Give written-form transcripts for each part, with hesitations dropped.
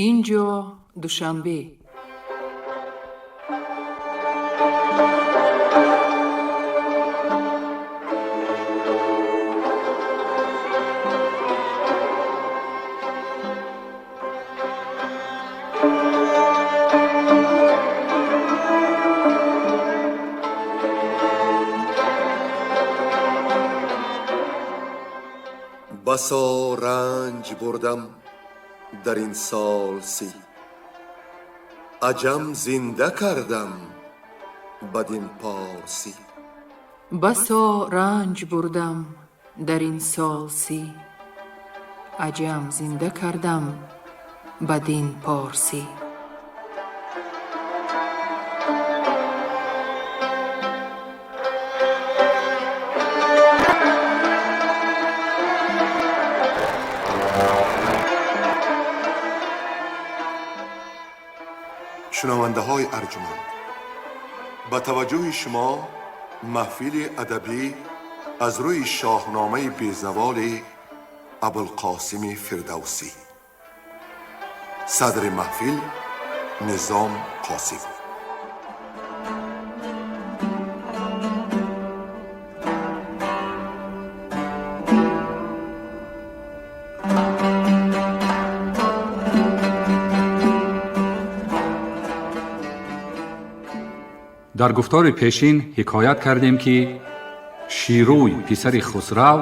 Инҷо Душанбе. بسا رنج بردم در این سال 30، عجم زنده کردم بدین پارسی. بسا رنج بردم در این سال 30، عجم زنده کردم بدین پارسی. شنونده های ارجمند، به توجه شما محفل ادبی از روی شاهنامه بیزوال ابوالقاسم فردوسی. صدر محفل نظام قاسم. Дар гуфтори пешин ҳикоят кардем, ки Ширӯй писари Хусрав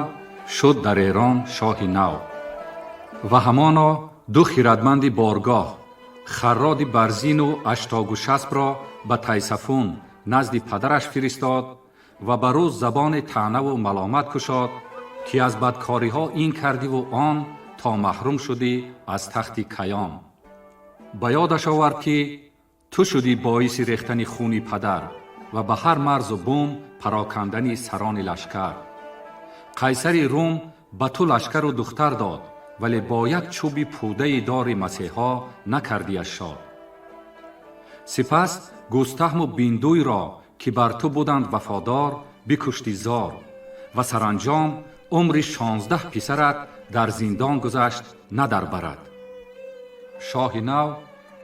шуд дар Эрон шоҳи нав ва ҳамоно ду хирадманди боргоҳ, Харроди Барзину Аштогушаспро ба Тайсафун назди падараш фиристод ва ба рӯз забони таънаву маломат кушод, ки аз бадкориҳо ин кардиву он, то маҳрум шудӣ аз тахти Каён. Ба ёдаш овард, ки ту шудӣ боиси рехтани хуни падар ва ба ҳар марзу бум парокандани сарони лашкар. Қайсари Рум ба ту лашкару духтар дод, вале бо як чӯби пудаи дори масеҳо накардиаш шод. Сипас Гӯстаҳму Биндуйро, ки бар ту буданд вафодор, бикушти зор ва саранҷом умри 16 писарат дар зиндон гузашт, на дар барат. Шоҳи нав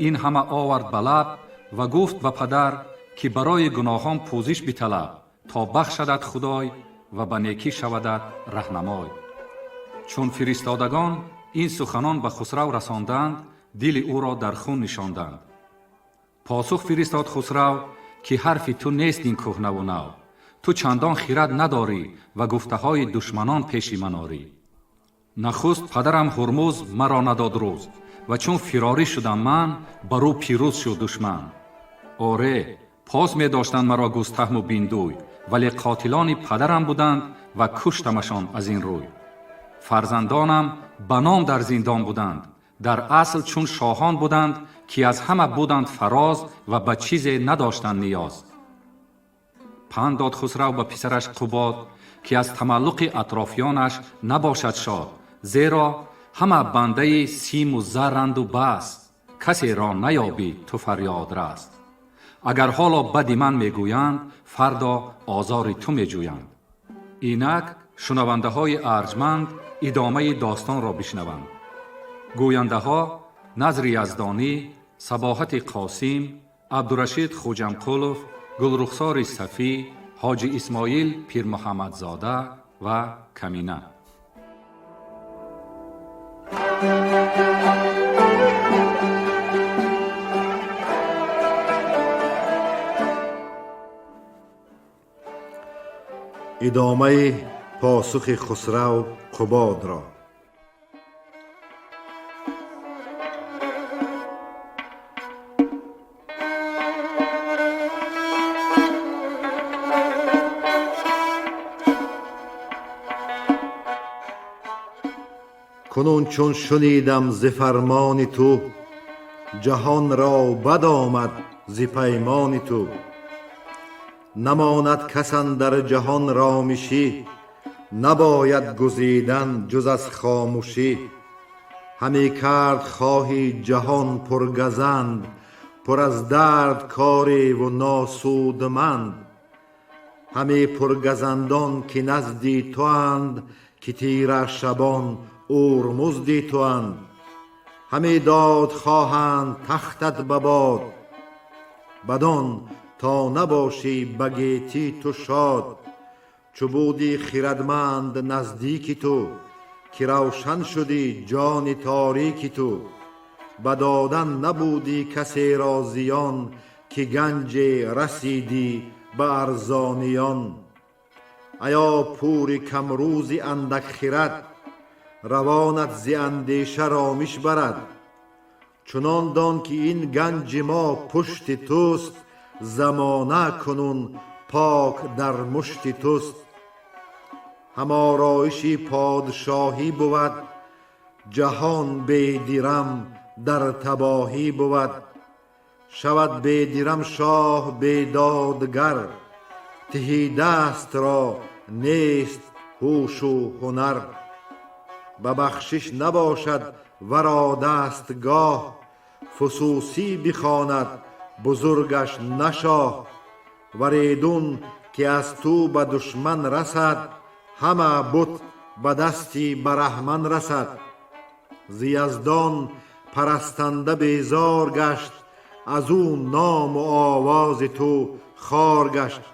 ин ҳама овард ба лаб ва гуфт ба падар, ки барои гуноҳон пӯзиш биталаб, то бахшадат Худой ва ба некӣ шавадат раҳнамой. Чун фиристодагон ин суханон ба Хусрав расонданд, дили ӯро дар хун нишонданд. Посух фиристод Хусрав, ки ҳарфи ту нест ин кӯҳнаву нав, ту чандон хирад надорӣ ва гуфтаҳои душманон пеши ман орӣ. Нахуст падарам Ҳурмуз маро надод рӯз ва чун фирорӣ шудам ман, бар ӯ пирӯз шуд душман. Оре, пос медоштанд маро Гӯстаҳму Биндуй, вале қотилони падарам буданд ва куштамашон аз ин рӯй. Фарзандонам ба ном дар зиндон буданд, дар асл чун шоҳон буданд, ки аз ҳама буданд фароз ва ба чизе надоштанд ниёз. Панд дод Хусрав ба писараш Қубод, ки аз тамаллуқи атрофиёнаш набошад шод, зеро ҳама бандаи симу зарранду бас, касеро наёбӣ ту фарёдрас. Агар ҳоло бади ман мегӯянд, фардо озори ту меҷӯянд. Инак шунавандаҳои арҷманд идомаи достонро бишнаванд. Гӯяндаҳо: Назри Яздонӣ, Сабоҳати Қосим, Абдурашид Хуҷамқулов, Гулрухсори Сафӣ, Ҳоҷи Исмоил Пирмуҳаммадзода ва Камина. Идомаи посухи Хусрав Қубодро. Кунун чун шунидам зи фармони ту, ҷаҳон ро бад омад зи паймони ту. Намонад кас андар ҷаҳон ромишӣ, набояд гузидан ҷуз аз хомӯшӣ. Ҳаме кард хоҳӣ ҷаҳон пургазанд, пур аз дард кориву носудманд. Ҳаме пургазандон ки назди туанд, ки тира шабон Урмузди туанд. Ҳаме дод хоҳанд тахтат ба бод. Бадон то набошӣ ба гетӣ ту шод. Чу будӣ хирадманд наздики ту, ки равшан шудӣ ҷони торики ту. Ба додан набудӣ касеро зиён, ки ганҷе расидӣ ба арзониён. Ая пури камрӯзи андак хирад, равонат зи андеша ромиш барад. Чунон дон ки ин ганҷи мо пушти туст, замона кунун пок дар мушти туст. Ҳам ороиши подшоҳӣ бувад, ҷаҳон бедирам дар табоҳӣ бувад. Шавад бедирам шоҳ бедодгар, тиҳидастро нест ҳушу ҳунар. Ба бахшиш набошад варо дастгоҳ, фусусӣ бихонад бузургаш на шоҳ. Варедун ки аз ту ба душман расад, ҳама бут ба дасти бараҳман расад. Зи яздон парастанда безор гашт, аз ӯ ному овози ту хор гашт.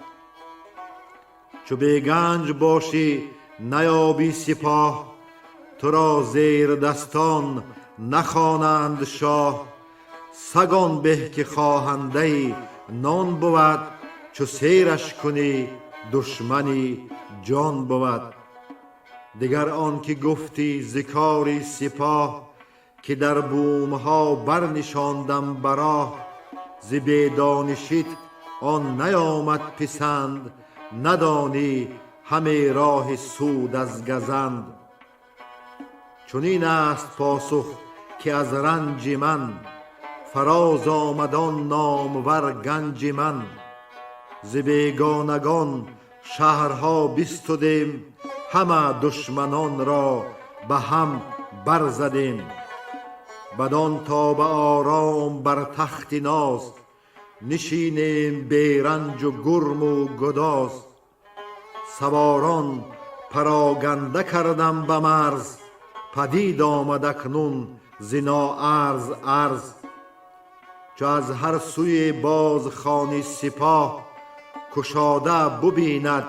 Чу беганҷ бошӣ наёбӣ сипоҳ, туро зердастон нахонанд шоҳ. Сагон беҳ ки хоҳандаи нон бувад, чу сераш кунӣ душмани ҷон бувад. Дигар он ки гуфтӣ зи кори сипоҳ, ки дар бумҳо барнишондам ба роҳ. Зи бедонишит он наёмад писанд, надонӣ ҳаме роҳи суд аз газанд. Чунин аст посух ки аз ранҷи ман, фароз омад он номвар ганҷи ман. Зи бегонагон шаҳрҳо бистудем, ҳама душманонро ба ҳам барзадем. Бадон то ба ором бар тахти ноз, нишинем беранҷу гурму гудоз. Саворон пароганда кардам ба марз, падид омад акнун зи ноарз арз. Чу аз ҳар сӯе боз хонӣ сипоҳ, кушода бубинад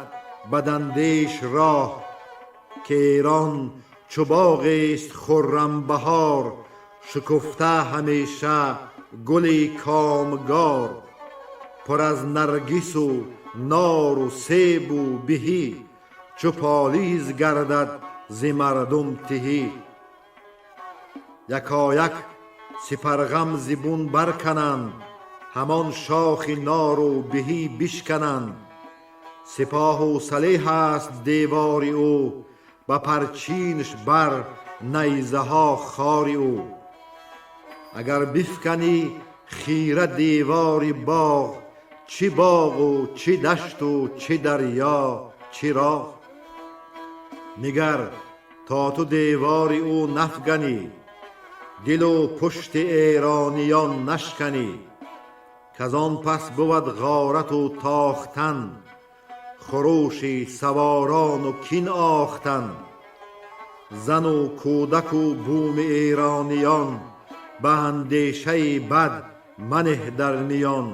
бадандеш роҳ. Ки Эрон чу боғест хуррам баҳор, шукуфта ҳамеша гули комгор. Пур аз наргису нору себу биҳӣ, чу полиз гардад зи мардум тиҳӣ. Якояк сипарғам зи бун баркананд, ҳамон шохи нору биҳӣ бишкананд. Сипоҳу салеҳ аст девори ӯ, ба парчинш бар найзаҳо хори ӯ. Агар бифканӣ хира девори боғ, чӣ боғу чӣ дашту чӣ дарё чӣ роғ. Нигар то ту девори ӯ нафганӣ, дилу пушти эрониён нашканӣ. Каз он пас бувад ғорату тохтан, хурӯши саворону кин охтан. Зану кӯдаку буми эрониён, ба андешаи бад манеҳ дар миён.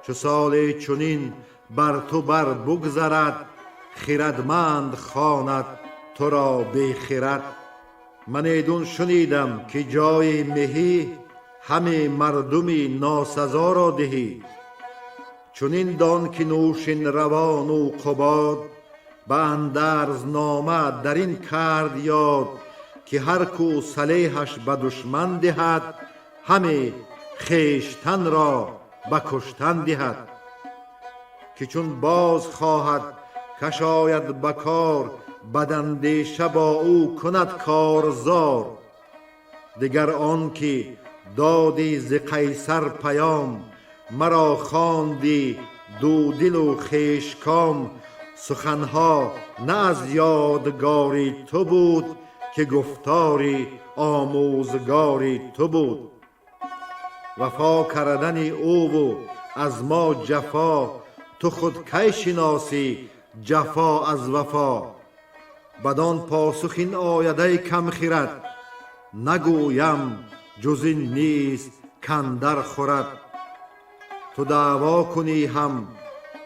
Чу соле чунин бар ту бар бугзарад, хирадманд хонад туро бехирад. Ман эдун шунидам ки ҷои меҳӣ, ҳаме мардуми носазоро диҳӣ. Чунин дон ки нӯшин равону Қубод, ба андарзнома дар ин кард ёд, ки ҳар кӯ салеҳаш ба душман диҳад, ҳаме хештанро ба куштан диҳад. Ки чун боз хоҳад кашояд ба кор, бадандеша бо ӯ кунад корзор. Дигар он ки додӣ зи Қайсар паём, маро хондӣ дудилу хешком. Суханҳо на аз ёдгори ту буд, ки гуфтори омӯзгори ту буд. Вафо кардани ӯву аз мо ҷафо, ту худ кай шиносӣ ҷафо аз вафо? Бадон посух ин ояд, ай камхирад, Нагӯям ҷуз ин низ кандар хӯрад. Ту даъво кунӣ ҳам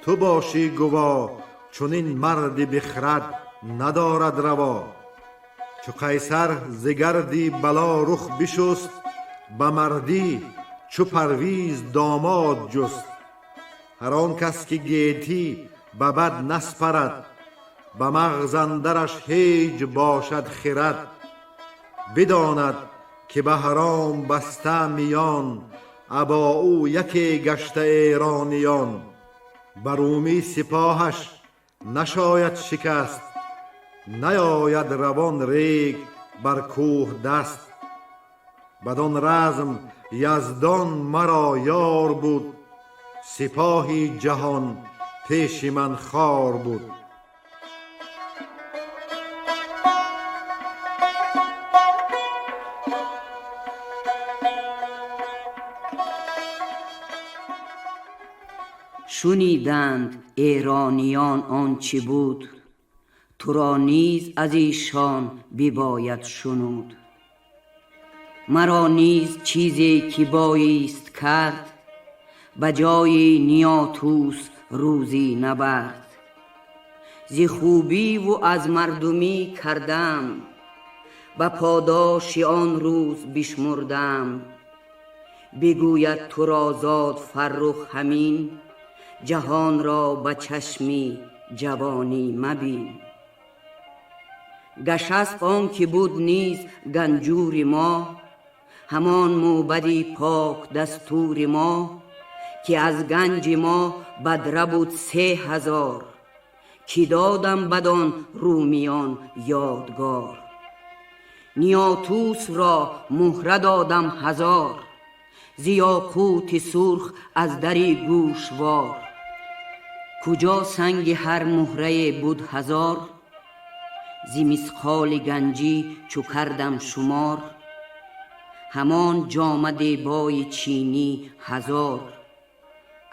ту бошӣ гуво, чунин марди бихрад надорад раво. Чу Қайсар зи гарди бало рух бишуст, ба мардӣ чу Парвиз домод ҷуст. Ҳар он кас ки гетӣ ба бад наспарад, ба мағз андараш ҳеҷ бошад хирад. Бидонад ки Баҳром баста миён, або ӯ яке гашта эрониён. Ба румӣ сипоҳаш нашояд шикаст, наояд равон рег бар кӯҳ даст. Бадон разм Яздон маро ёр буд, сипоҳи ҷаҳон пеши ман хор буд. Шуниданд эрониён он чӣ буд, туро низ аз эшон бибояд шунуд. Маро низ чизе ки боист кард, ба ҷои Ниётус рӯзи набард. Зи хубиву аз мардумӣ кардам, ба подоши он рӯз бишмурдам. Бигӯяд туро зод Фаррух ҳамин, ҷаҳонро ба чашми ҷавонӣ мабин. Гашасп он ки буд низ ганҷури мо, ҳамон мӯбади пок дастури мо, ки аз ганҷи мо бадра буд 3000, ки додам бадон румиён ёдгор. Ниётусро муҳра додам 1000, зи ёқути сурх аз дари гӯшвор. Куҷо санги ҳар муҳрае буд 1000, зи мисқоли ганҷӣ чу кардам шумор. Ҳамон ҷома дебои чинӣ 1000,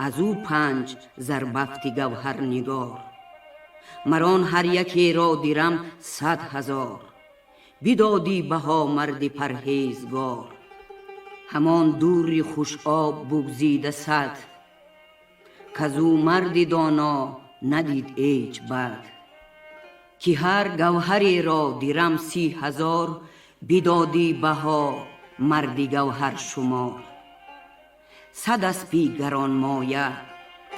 аз ӯ 5 зарбафти гавҳарнигор. Марон ҳар якеро дирам 100,000, бидодӣ баҳо марди парҳезгор. Ҳамон дури хушоб бугзида 100, казу марди доно надид ҳеҷ бад. Ки ҳар гавҳареро дирам 30,000, бидодӣ баҳо марди гавҳаршумор. 100 аспи гаронмоя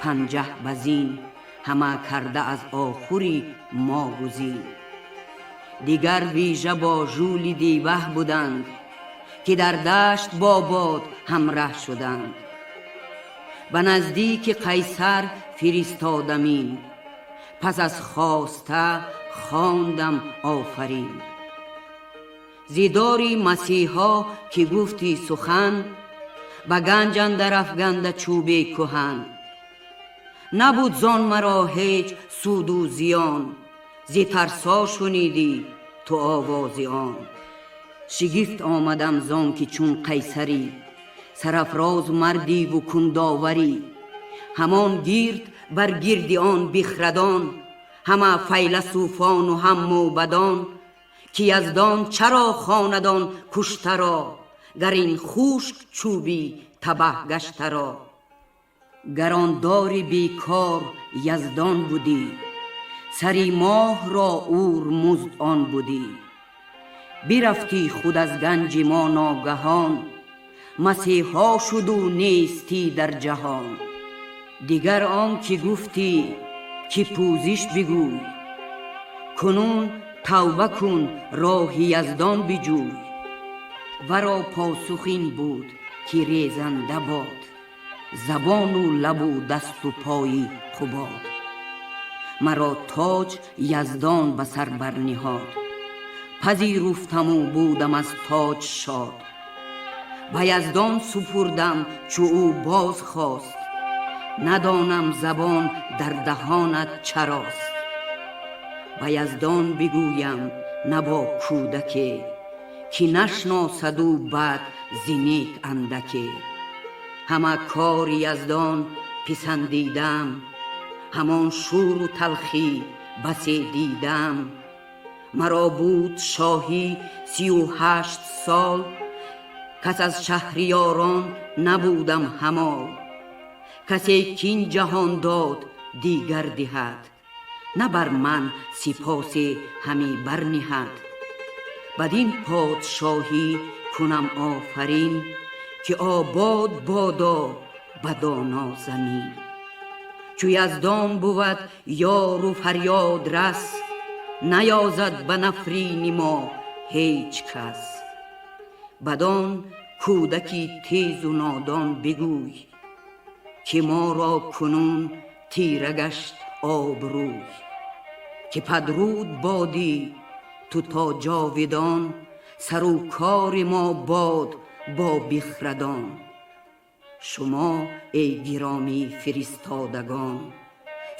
50 базин, ҳама карда аз охури мо гузин. Дигар вижа бо жули диваҳ буданд, ки дар дашт бо бод ҳамраҳ шуданд. Ба наздики Қайсар фиристодамин, пас аз хоста хондам офарин. Зидори масиҳо ки гуфти сухан, ба ганҷ андар афганда чӯби кӯҳан. Набуд зон маро ҳеҷ суду зиён, зи тарсо шунидӣ ту овози он. Шигифт омадам зон ки чун Қайсарӣ, сарафроз мардиву кундоварӣ. Ҳамон гирд бар гирди он бихрадон, ҳама файласуфону ҳам мӯбадон, ки Яздон чаро хонадон куштаро, гар ин хушк чӯби табаҳ гаштаро. Гар он дори бекор Яздон будӣ, сари моҳро ур музд он будӣ. Бирафтӣ худ аз ганҷи мо ногаҳон, масеҳо шуду нестӣ дар ҷаҳон. Дигар он ки гуфтӣ ки пӯзиш бигӯй, кунун тавба кун роҳи Яздон биҷӯй. Варо посух ин буд ки резанда бод, забону лабу дасту пои Қубод. Маро тоҷ Яздон ба сар барниҳод, пазируфтаму будам аз тоҷ шод. Ба Яздон супурдам чу ӯ боз хост, надонам забон дар даҳонат чарост. Ба Яздон бигӯям на бо кӯдаке, ки нашносад ӯ бад зи нек андаке. Ҳама кори Яздон писандидам, ҳамон шӯру талхӣ басе дидам. Маро буд шоҳӣ 38 сол, кас аз шаҳриёрон набудам ҳамол. Касе кин ҷаҳон дод дигар диҳад, на бар ман сипосе ҳаме барниҳад. Бадин подшоҳӣ кунам офарин, ки обод бодо ба доно замин. Чу яздон бувад ёру фарёд рас, наёзад ба нафрини мо ҳеҷ кас. Бадон кӯдаки тезу нодон бигӯй, ки моро кунун тира гашт обрӯй. Ки падруд бодӣ ту то ҷовидон, сару кори мо бод бо бихрадон. Шумо эй гиромӣ фиристодагон,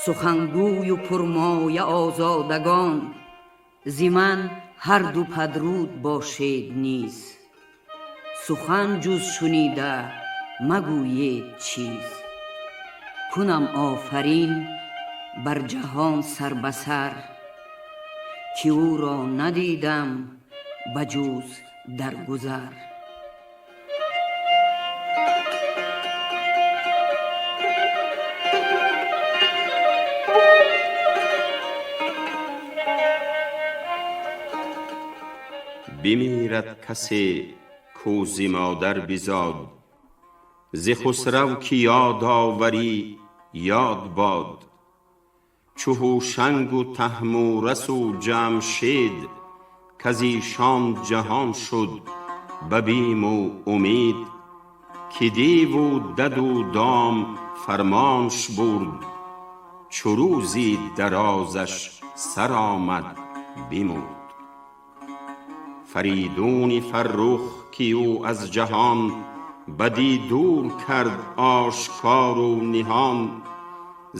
сухангӯю пурмоя озодагон, зи ман ҳарду падруд бошед низ, сухан ҷуз шунида магӯед чиз. Кунам офарин бар ҷаҳон сар ба сар, ки ӯро надидам ба ҷуз дар гузар. Бимирад касе кӯ зи модар бизод, зи хусрав ки ёд оварӣ ёд бод. Чу Ҳушангу Таҳмурасу Ҷамшед, каз эшон ҷаҳон шуд ба биму умед. Ки деву даду дом фармонш бурд, чу рӯзи дарозаш сар омад бимурд. Фаридуни фаррух ки ӯ аз ҷаҳон бадӣ дур кард ошкору ниҳон,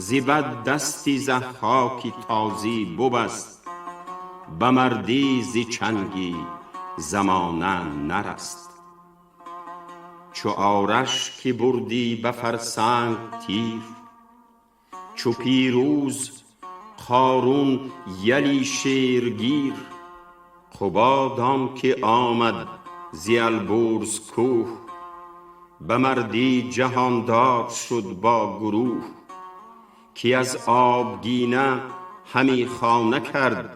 зи бад дасти Заҳҳоки тозӣ бубаст, ба мардӣ зи чанги замона нараст. Чу Ораш ки бурдӣ ба фарсанг тир, чу Пирӯз Қорун яли шергир, Қубод он ки омад зи Албурз кӯҳ, ба мардӣ ҷаҳондор шуд бо гурӯҳ. Ки аз обгина ҳами хона кард,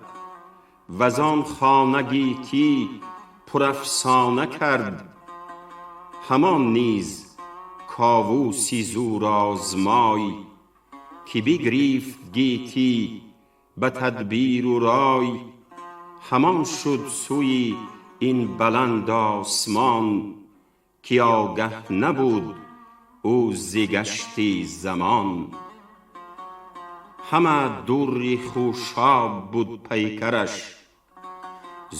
вазон хона гетӣ пурафсона кард. Ҳамон низ Ковуси зӯрозмой, ки бигрифт гетӣ ба тадбиру рой. Ҳамон шуд сӯи ин баланд осмон, ки огаҳ набуд ӯ зи гашти замон. Ҳама дурри хушоб буд пайкараш,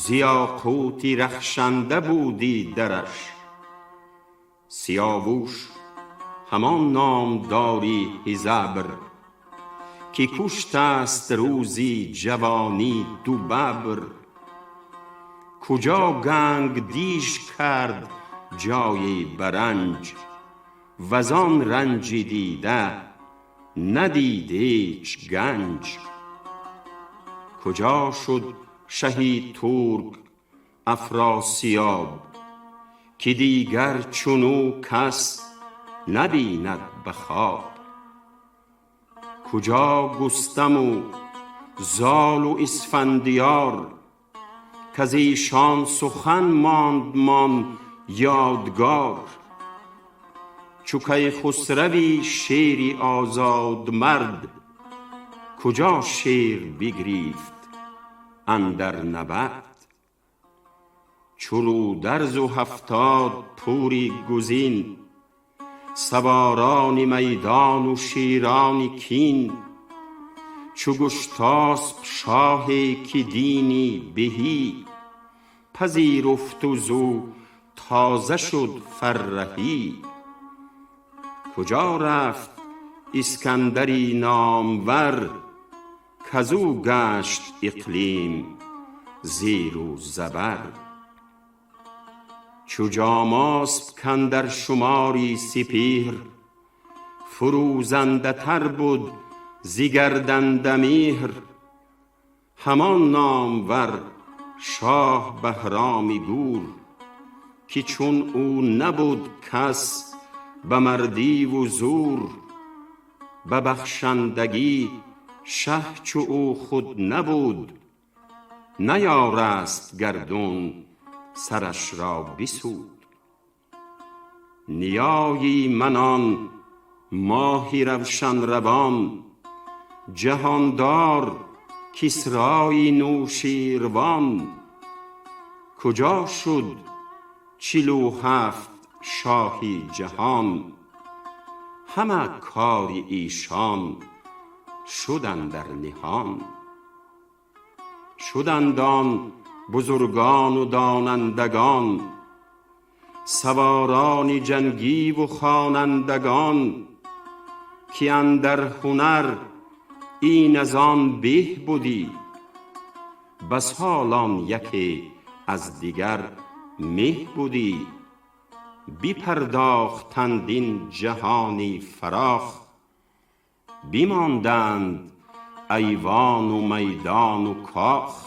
зи ёқути рахшанда будӣ дараш. Сиёвуш ҳамон номдори ҳизабр, ки куштаст рӯзи ҷавонӣ ду бабр. Куҷо ганг диж кард ҷои баранҷ, вазон ранҷи дида надид ҳеҷ ганҷ. Куҷо шуд шаҳи турк Афросиёб, ки дигар чунӯ кас набинад ба хоб. Куҷо Густаму Золу Исфандиёр, каз эшон сухан мондмон ёдгор. Чу Кайхусрави шери озодмард, куҷо шер бигрифт андар набард. Чу Рӯдарзу 70 пури гузин, саворони майдону шерони кин. Чу Гуштосп шоҳе ки дини беҳӣ, пазируфту зӯ тоза шуд фарраҳӣ. Куҷо рафт Искандари номвар, казӯ гашт иқлим зеру забар. Чу Ҷомосп кандар шумори сипеҳр, фурӯзандатар буд зи гарданда меҳр. همان نامور شاه بهرامی گور، که چون او نبود کس به مردی و زور. به بخشندگی شه چو او خود نبود، نیارست گردون سرش را بسود. نیایی من آن ماهی روشن روان، جهاندار کسرای نوشیروان. کجا شد 47 شاهی جهان، همه کار ایشان شد اندر نهان. شدند آن بزرگان و دانندگان، سواران جنگی و خوانندگان. که اندر هنر این از آن به بدی، بسال آن یکی از دیگر مه بدی. بپرداختند این جهانی فراخ، بماندند ایوان و میدان و کاخ.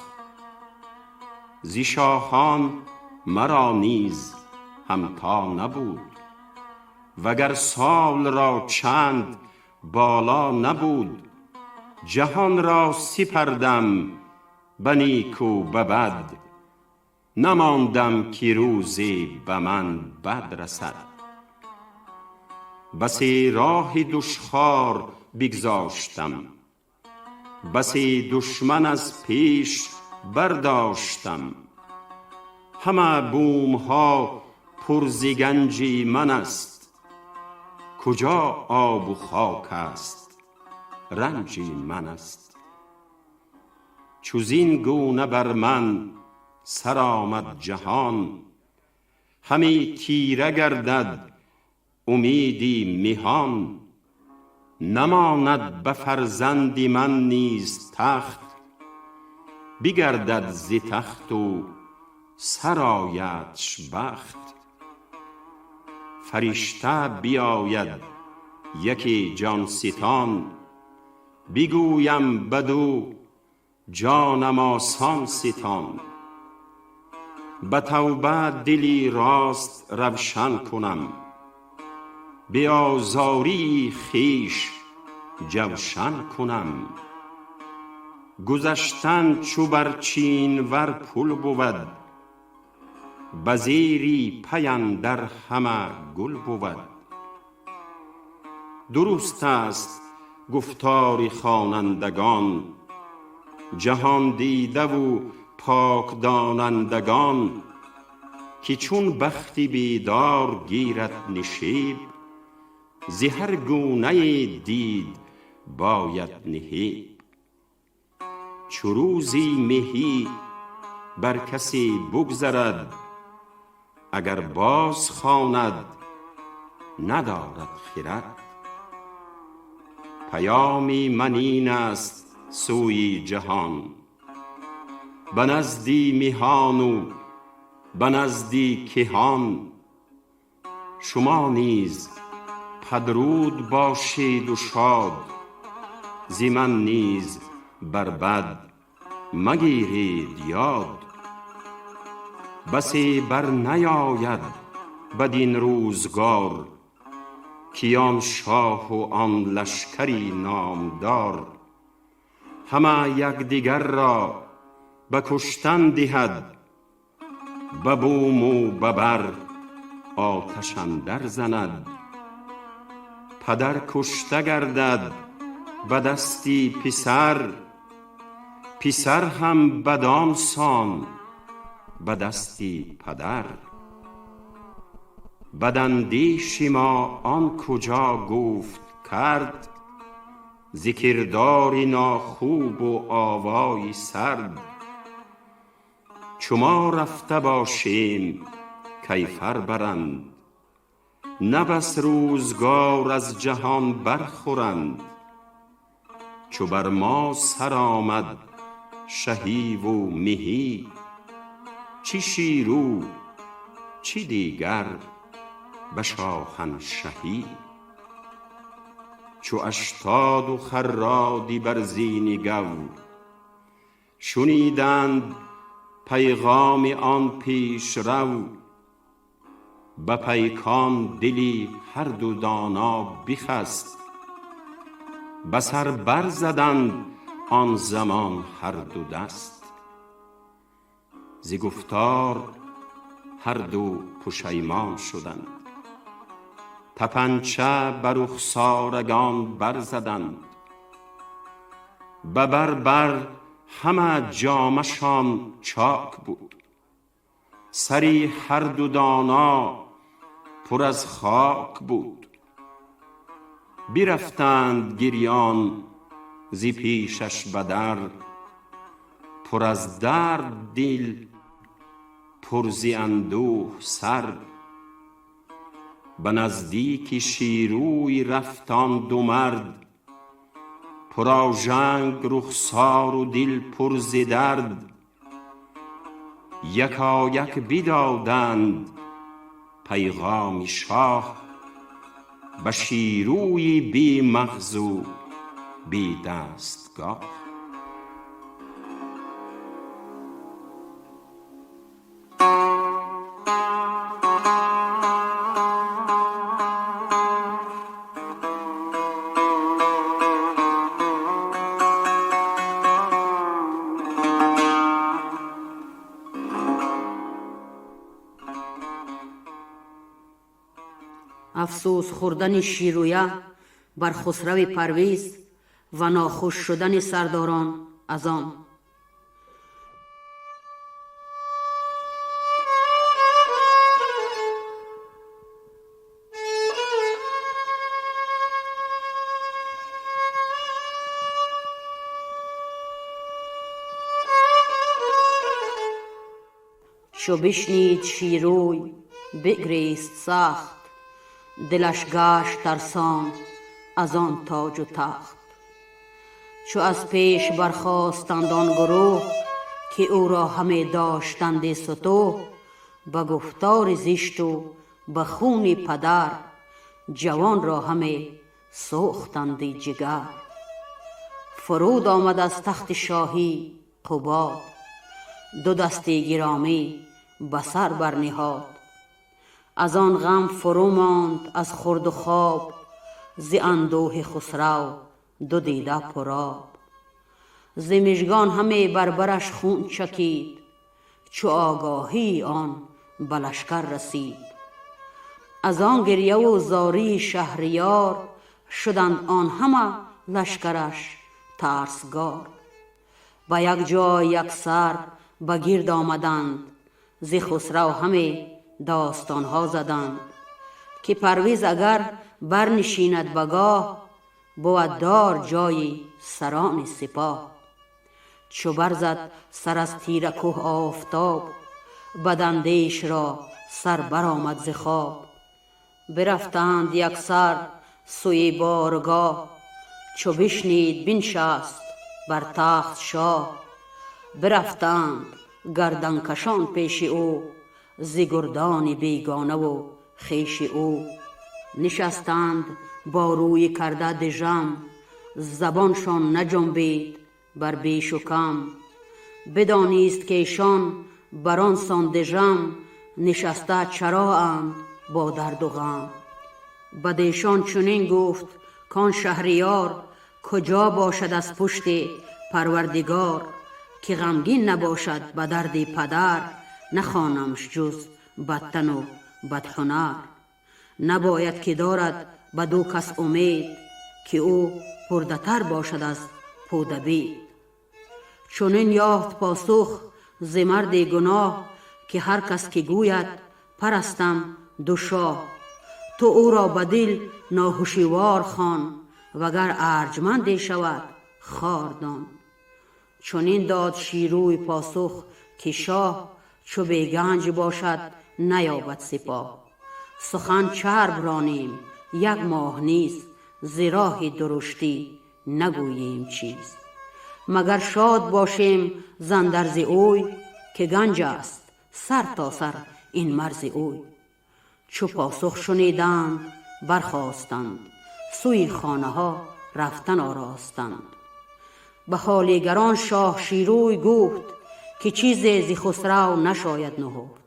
ز شاهان مرا نیز همتا نبود، وگر سال را چند بالا نبود. جهان را سپردم به نیک و به بد، نماندم که روزی به من بد رسد. بسی راه دشخوار بگذاشتم، بسی دشمن از پیش برداشتم. همه بوم ها پر ز گنج من است، کجا آب و خاک است رنج من است. چو زین گونه بر من سر آمد جهان، همی تیره گردد امیدی مهان. نماند به فرزند من نیز تخت، بگردد ز تخت و سر آیدش بخت. فرشته بیاید یکی جان ستان، بگویم بدو جانم آسان ستان. به توبه دلی راست روشن کنم، به آزاری خویش جوشن کنم. گذشتن چو بر چینور پل بود، به زیری پی اندر همه گل بود. درست است گفتار خوانندگان، جهان دیده و پاک دانندگان. که چون بخت بیدار گیرد نشیب، ز هر گونه دید باید نهیب. چو روزی مهی بر کسی بگذرد، اگر باز خواند ندارد خرد. پیامی من این است سوی جهان، به نزدی مهان و به نزدی کهان. شما نیز پدرود باشید و شاد، ز من نیز بر بد مگیرید یاد. بسی بر نیاید بدین روزگار، کیان شاه و آن لشکری نامدار. همه یکدیگر را به کشتن دهد، به بوم و به بر آتش اندر زند. پدر کشته گردد به دستی پسر، پسر هم بدان سان به دستی پدر. بداندیش ما آن کجا گفت کرد، ز کردار ناخوب و آوای سرد. چو ما رفته باشیم کیفر برند، نه بس روزگار از جهان برخورند. چو بر ما سر آمد شهی و مهی، چی شیرو چی دیگر به شاهنشهی. چو اشتاد و خرادی بر زین گو، شنیدند پیغام آن پیشرو، به پیکان دلی هر دو دانا بخست. به سر بر زدند آن زمان هر دو دست، ز گفتار هر دو پشیمان شدند. طپنچه بر رخسارگان بر زدند، به بر بر همه جامه شان چاک بود. سری هر دو دانا پر از خاک بود. برفتند گریان ز پیشش به در، پر از درد دل پر ز اندوه سر. به نزدیک شیروی رفت آن دو مرد، پر آژنگ رخسار و دل پر ز درد. یکایک بدادند پیغام شاه، به شیروی بی مغز و بی دستگاه. Афсӯс хӯрдани Ширӯя бар Хусрави Парвиз ва нохуш шудани сардорон аз он. Чу бишнид Ширӯй, бигрист сахт, дилаш гашт тарсон аз он тоҷу тахт. Чу аз пеш бархостанд он гурӯҳ, ки ӯро ҳаме доштанди сутӯҳ, ба гуфтори зишту ба хуни падар, ҷавонро ҳаме сӯхтанди ҷигар. Фуруд омад аз тахти шоҳӣ Қубод, ду дасти гиромӣ ба сар барниҳод. Аз он ғам фурӯ монд аз хурду хоб, зи андӯҳи Хусрав ду дида пуроб. Зи мижгон ҳаме бар бараш хун чакид, чу огоҳии он ба лашкар расид. Аз он гирьяву зории шаҳриёр шуданд он ҳама лашкараш тарсгор. Ба як ҷой яксар ба гирд омаданд, зи Хусрав ҳаме достонҳо заданд, ки Парвиз агар барнишинад ба гоҳ, бувад дор ҷои сарони сипоҳ. Чу барзад сар аз тира кӯҳ офтоб, бадандеш ро сар баромад зи хоб. Бирафтанд яксар сӯи боргоҳ, чу бишнид биншаст бар тахт шоҳ. Бирафтанд гарданкашон пеши ӯ, зи гурдони бегонаву хеши ӯ. Нишастанд бо рӯи карда дижам, забоншон наҷунбид бар бешу кам. Бидонист ки эшон бар он сон дижам, нишаста чароанд бо дарду ғам. Бадешон чунин гуфт кон шаҳриёр, куҷо бошад аз пушти Парвардигор, ки ғамгин набошад ба дарди падар, нахонамш ҷуз бадтану бадҳунар. Набояд ки дорад ба ду кас умед, ки ӯ пурдатар бошад аз пудабид. Чунин ёфт посух зи марди гуноҳ, ки ҳар кас ки гӯяд парастам ду шоҳ. Ту ӯро ба дил ноҳушивор хон, вагар арҷманде шавад хор дон. Чунин дод Ширӯй посух ки шоҳ, чу беганҷ бошад наёбад сипоҳ. Сухан чарб ронем як моҳ низ, зи роҳи дуруштӣ нагӯем чиз. Магар шод бошем з андарзи ӯй, ки ганҷ аст сар то сар ин марзи ӯй. Чу посух шуниданд бархостанд, сӯи хонаҳо рафтан оростанд. Ба холигарон шоҳ Ширӯй гуфт, ки чизе зи Хусрав нашояд нуҳуфт.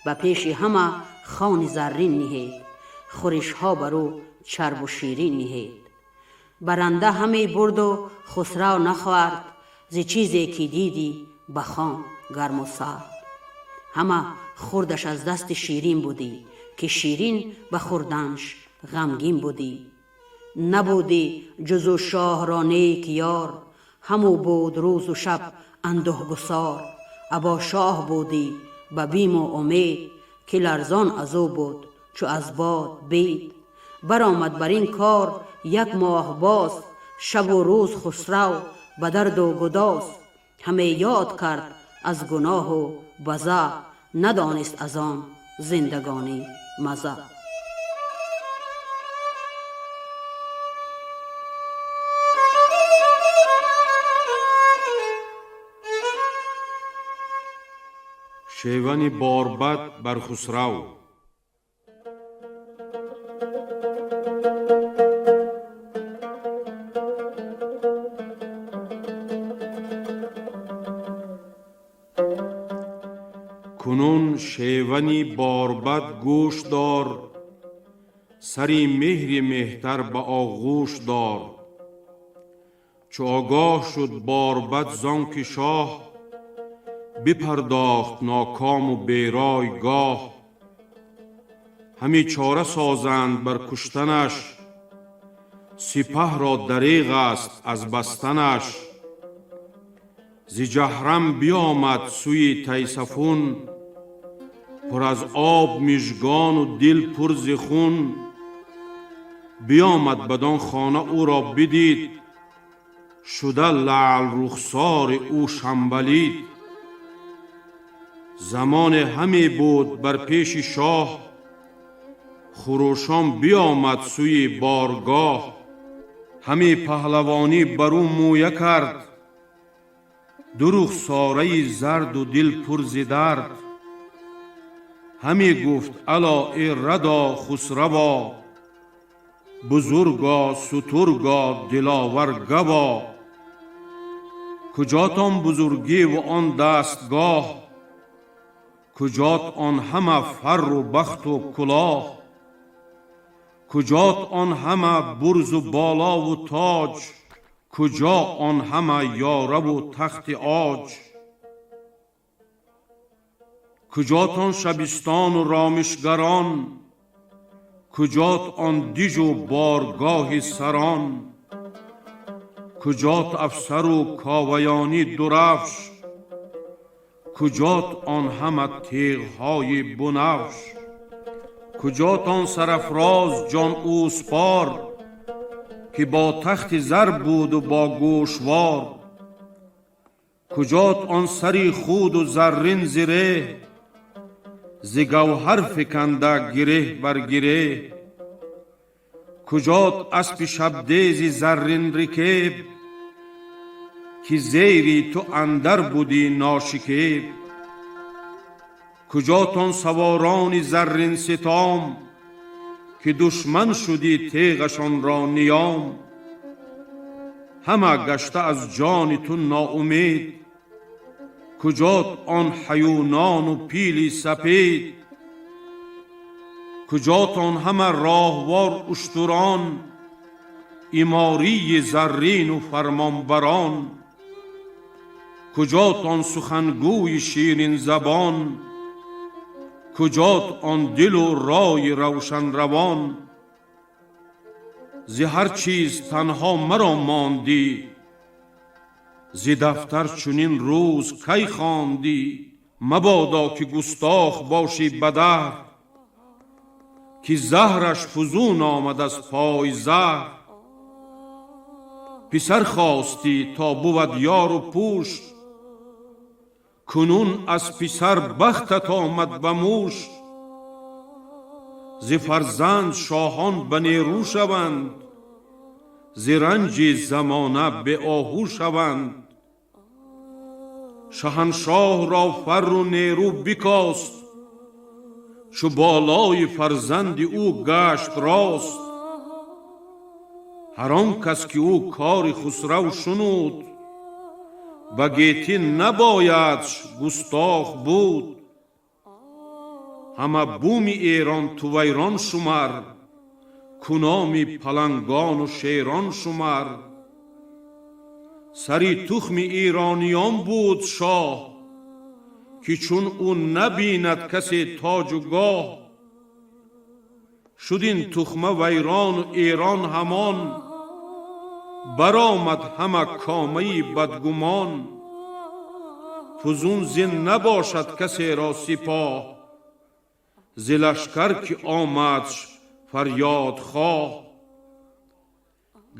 Ба пеши ҳама хони заррин ниҳед, хӯришҳо бар ӯ чарбу ширин ниҳед. Баранда ҳаме бурду Хусрав нахвард, зи чизе ки дидӣ ба хон гарму сард. Ҳама хӯрдаш аз дасти Ширин будӣ, ки Ширин ба хӯрданш ғамгин будӣ. Набудӣ ҷузу шоҳро нек ёр, ҳаму буд рӯзу шаб андӯҳгусор. Або шоҳ будӣ ба биму умед, ки ларзон аз ӯ буд чу аз бод бед. Баромад бар ин кор як моҳ боз, шабу рӯз Хусрав ба дарду гудоз. Ҳаме ёд кард аз гуноҳу база, надонист аз он зиндагонӣ маза. Шевани Борбад бар Хусрав. Кунун шевани Борбад гӯш дор, сари меҳри меҳтар ба оғӯш дор. Чу огоҳ шуд Борбад зон ки шоҳ бипардохт нокому берой гоҳ. Ҳами чора созанд бар куштанаш, сипаҳро дареғ аст аз бастанаш. Зи ҷаҳрам биомад сӯи Тайсафун, пур аз об мижгону дил пур зи хун. Биомад бадон хона ӯро бидид, шуда лаълрухсори ӯ шамбалид. Замоне ҳаме буд бар пеши шоҳ, хурӯшон биомад сӯи боргоҳ. Ҳаме паҳлавонӣ бар ӯ мӯя кард, ду рухсораи зарду дил пур зи дард. Ҳаме гуфт: ало э радо Хусраво, бузурго сутурго диловар гаво. Куҷотон бузургиву он дастгоҳ, куҷот он ҳама фарру бахту кулоҳ, куҷот он ҳама бурзу болову тоҷ, куҷо он ҳама ёраву тахти оҷ. Куҷотон шабистону ромишгарон, куҷот он дижу боргоҳи сарон, куҷот афсару коваёни дурафш, куҷот он ҳама теғҳои бунафш. Куҷот он сарафроз ҷон ӯспор, ки бо тахти зар буду бо гӯшвор. Куҷот он сари худу заррин зиреҳ, зи гавҳар фиканда гиреҳ бар гиреҳ. Куҷот аспи шабдези заррин рикеб, ки зери ту андар будӣ ношикеб. Куҷотон саворони заррин ситом, ки душман шудӣ теғашонро ниём. Ҳама гашта аз ҷони ту ноумед, куҷот он ҳаюнону пили сапед. Куҷотон ҳама роҳвор уштурон, имории заррину фармонбарон. Куҷотон сухангӯи ширинзабон, куҷот он дилу рои равшанравон. Зи ҳар чиз танҳо маро мондӣ, зи дафтар чунин рӯз кай хондӣ. Мабодо ки густох бошӣ ба даҳр, ки заҳраш фузун омад аз пой заҳр. Писар хостӣ то бувад ёру пӯш, кунун аз писар бахтат омад ба мӯш. Зи фарзанд шоҳон ба нерӯ шаванд, зи ранҷи замона беоҳу шаванд. Шаҳаншоҳро фарру нерӯ бикост, чу болои фарзанди ӯ гашт рост. Ҳар он кас ки ӯ кори Хусрав шунуд, Ба гетӣ набоядш густох буд. Ҳама буми Эрон ту вайрон шумар, куноми палангону шерон шумар. Сари тухми эрониён буд шоҳ, ки чун ӯ набинад касе тоҷу гоҳ. Шуд ин тухма вайрону Эрон ҳамон, баромад ҳама комаи бадгумон. Фузун зин набошад касеро сипоҳ, зи лашкар ки омадш фарёдхоҳ.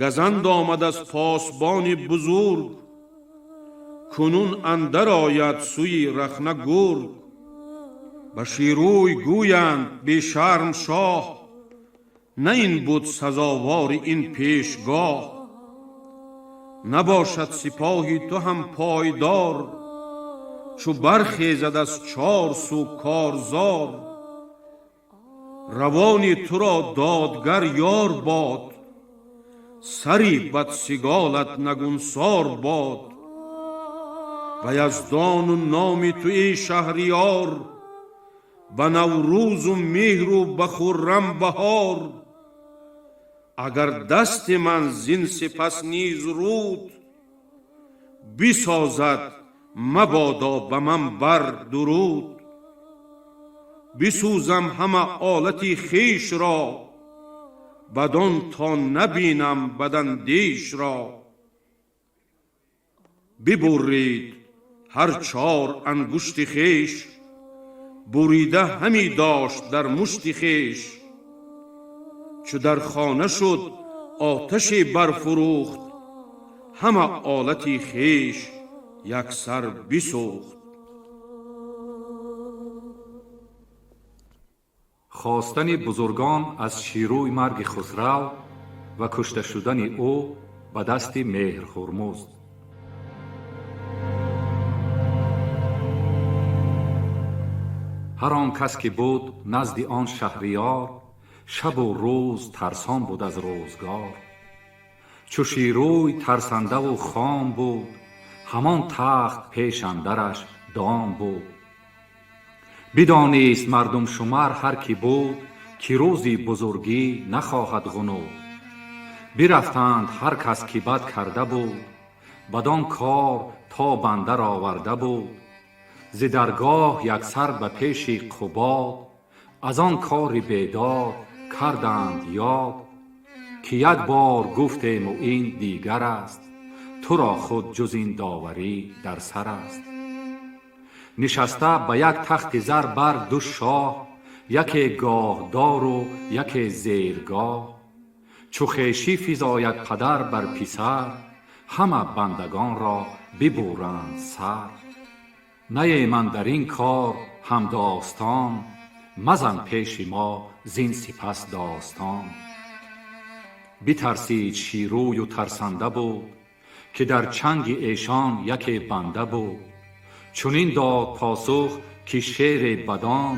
Газанд омад аз посбони бузург, кунун андар ояд сӯи рахна гург. Ба Шерӯй гӯянд бешарм шоҳ, на ин буд сазовори ин пешгоҳ. Набошад сипоҳи ту ҳам пойдор, чу бархезад аз чор сӯ корзор. Равони туро додгар ёр бод, сари бадсиголат нагунсор бод. Ба Яздону номи ту эй шаҳриёр, ба Наврӯзу меҳру ба хуррам баҳор. Агар дасти ман зин сипас низ руд, бисозад мабодо ба ман бар дуруд. Бисӯзам ҳама олати хешро, бадон то набинам бадандешро. Бибурид ҳар чор ангушти хеш, бурида ҳаме дошт дар мушти хеш. Чу дар хона шуд оташе барфурӯхт, ҳама олати хеш яксар бисӯхт. Хостани бузургон аз Шерӯй марги Хусрав ва кушта шудани ӯ ба дасти Меҳрҳурмузд. Ҳар он кас ки буд назди он шаҳриёр, шабу рӯз тарсон буд аз рӯзгор. Чу Шерӯй тарсандаву хом буд, ҳамон тахт пеш андараш дом буд. Бидонист мардум шумар ҳар ки буд, ки рӯзи бузургӣ нахоҳад ғунуд. Бирафтанд ҳар кас ки бад карда буд, бадон кор то бандар оварда буд. Зи даргоҳ яксар ба пеши Қубод, аз он кори бедод карданд ёд, ки як бор гуфтему ин дигар аст, туро худ ҷуз ин доварӣ дар сар аст. Нишаста ба як тахти зар бар ду шоҳ, яке гоҳдору яке зергоҳ. Чу хешӣ физояд падар бар писар, ҳама бандагонро бибуранд сар. Нае ман дар ин кор ҳамдостон, мазан пеши мо зин сипас достон. Битарсид Шерӯю тарсанда буд, ки дар чанги эшон яке банда буд. Чунин дод посух ки шери бадон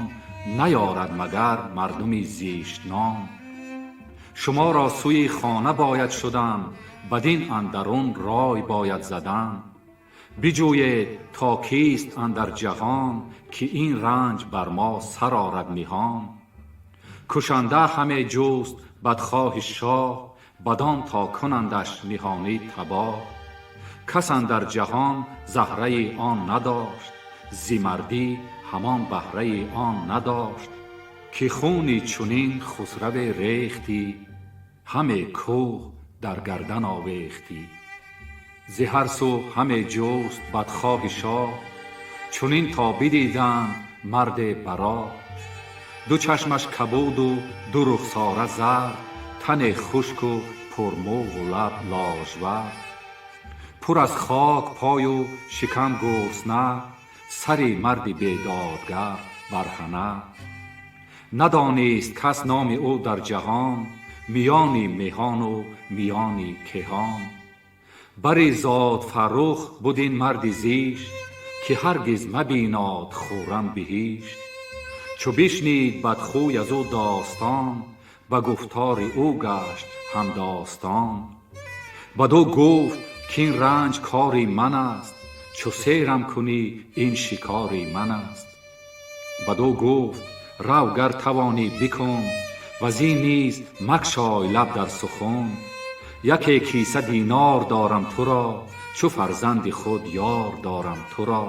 наёрад магар мардуми зиштном. Шуморо сӯи хона бояд шудан, бадин андарун рой бояд задан. Биҷӯед то кист андар ҷаҳон, ки ин ранҷ бар мо сар орад ниҳон. Кушанда ҳаме ҷуст бадхоҳи шоҳ, бадон то кунандаш ниҳонӣ табоҳ. Кас андар ҷаҳон заҳраи он надошт, зи мардӣ ҳамон баҳраи он надошт, ки хуни чунин хусраве рехтӣ, ҳаме кӯҳ дар гардан овехтӣ. Зи ҳар сӯ ҳаме ҷуст бадхоҳи шоҳ, чунин то бидиданд марде бароҳ. Ду чашмаш кабуду ду рухсора зард, тане хушку пурмӯву лаб ложвард. Пур аз хок пою шикам гурусна, сари марди бедодгар барҳана. Надонист кас номи ӯ дар ҷаҳон, миёни меҳону миёни кеҳон. Бари зод фаррух буд ин марди зишт, ки ҳаргиз мабинод хуррам биҳишт. Чу бишнид бадхӯй аз ӯ достон, ба гуфтори ӯ гашт ҳамдостон. Бадӯ гуфт кин ранҷ кори ман аст, Чу серам кунӣ, ин шикори ман аст. Бадӯ гуфт: рав, гар тавонӣ бикун, вазин низ макшой лаб дар сухан. Яке киса динор дорам туро, чу фарзанди худ ёр дорам туро.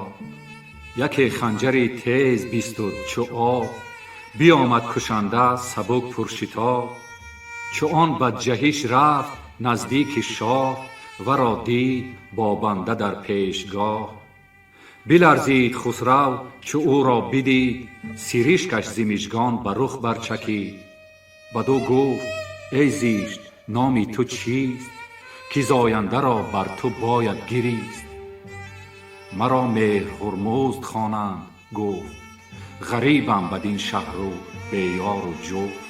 Яке ханҷари тез бистуд чу об, биомад кушанда сабук пуршитоб. Чу он бадҷаҳиш рафт наздики шоҳ, варо дид бо банда дар пешгоҳ. Биларзид Хусрав, чу ӯро бидид, сиришкаш зи мижгон ба рух барчакид. Бадӯ гуфт: эй зишт, номи ту чист, ки зояндаро бар ту бояд гирист? Маро Меҳрҳурмузд хонанд, гуфт, ғарибам бадин шаҳру беёру ҷуфт.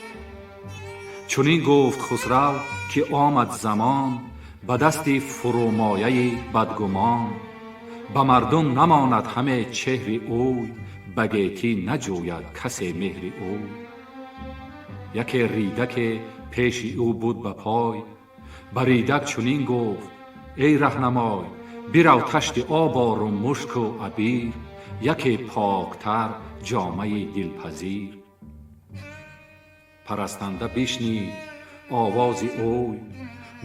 Чунин гуфт Хусрав, ки омад замон ба дасти фурӯмояи бадгумон. Ба мардум намонад ҳаме чеҳри ӯй, ба гетӣ наҷӯяд касе меҳри ӯй. Яке ридаке пеши ӯ буд ба пой, ба ридак чунин гуфт: эй раҳнамой, бирав ташти об ору мушку абир, яке поктар ҷомаи дилпазир. Парастанда бишнид овози ӯй,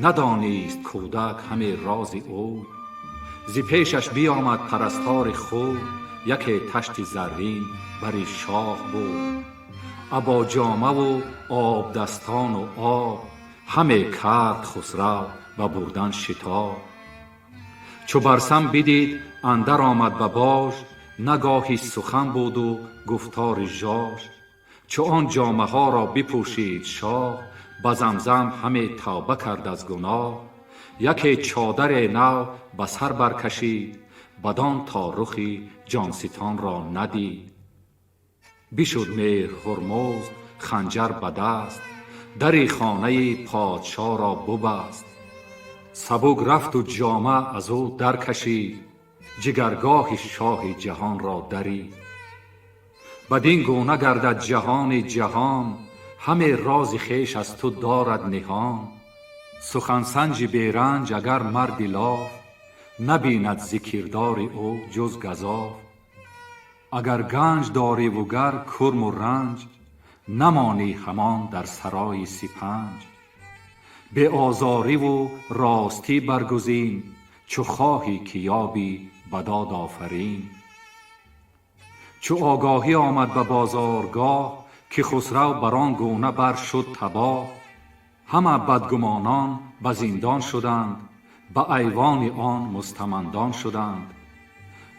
надонист кӯдак ҳаме рози ӯй. Зи пешаш биомад парастори худ, яке ташти заррин бари шоҳ буд. Або ҷомаву обдастону об ҳаме кард Хусрав ба бурдан шитоб. Чу барсам бидид, андар омад ба бож, нагоҳи сухан буду гуфтори жож. Чу он ҷомаҳоро бипӯшид шоҳ, ба замзам ҳаме тавба кард аз гуноҳ. Яке чодаре нав ба сар баркашид, бадон то рухи ҷонситонро надид. Бишуд Меҳрҳурмузд ханҷар ба даст, дари хонаи подшоҳро бубаст. Сабук рафту ҷома аз ӯ даркашид, ҷигаргоҳи шоҳи ҷаҳонро дарид. Бадин гуна гардад ҷаҳони ҷаҳон, ҳаме рози хеш аз ту дорад ниҳон. Сухансанҷи беранҷ агар марди лоф, набинад зи кирдори ӯ ҷуз газоф. Агар ганҷ дориву гар курму ранҷ, намонӣ ҳамон дар сарои сипанҷ. Беозориву ростӣ баргузин, чу хоҳӣ ки ёбӣ ба дод офарин. Чу огоҳӣ омад ба бозоргоҳ, ки Хусрав бар он гуна бар шуд табоҳ, ҳама бадгумонон ба зиндон шуданд, ба айвони он мустамандон шуданд.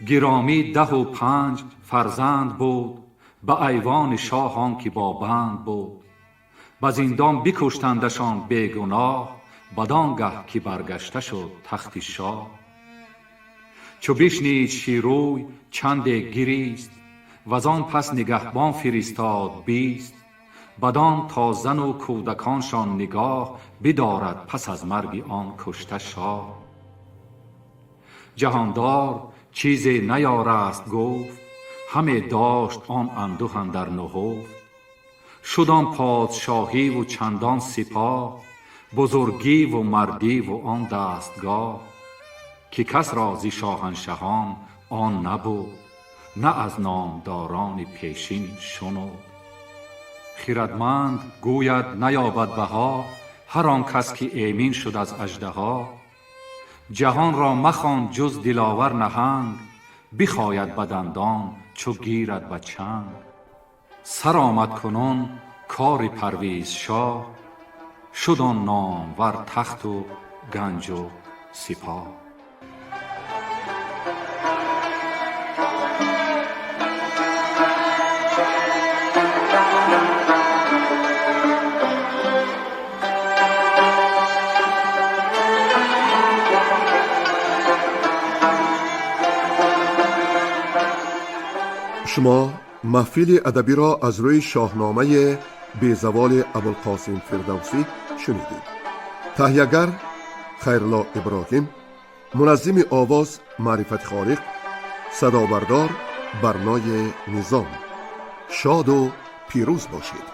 Гиромӣ 15 фарзанд буд, ба айвони шоҳ он ки бо банд буд. Ба зиндон бикуштандашон бегуноҳ, бадон гаҳ ки баргашта шуд тахти шоҳ. Чу бишнид Ширӯй, чанде гирист, вазон пас нигаҳбон фиристод 20, бадон то зану кӯдаконшон нигоҳ бидорад пас аз марги он кушта шоҳ. Ҷаҳондор чизе наёраст гуфт, ҳаме дошт он андӯҳ андар нуҳуфт. Шуд он подшоҳиву чандон сипоҳ, бузургиву мардиву он дастгоҳ, ки кас ро зи шоҳаншаҳон он набуд, на аз номдорони пешин шунуд. Хирадманд гӯяд наёбад баҳо ҳар он кас ки эмин шуд аз аждаҳо. Ҷаҳонро махон ҷуз диловар наҳанг, бихояд ба дандон чу гирад ба чанг. Сар омад кунун кори Парвизшоҳ, шуд он номвар тахту ганҷу сипоҳ. Шумо маҳфили адабиро аз рӯи шоҳномаи безаволи Абулқосим Фирдавсӣ шунидед. Таҳиягар Хайрулло Иброҳим, муназзими овоз Маърифати Холиқ, садобардор Барнои Низом. Шоду пирӯз бошед.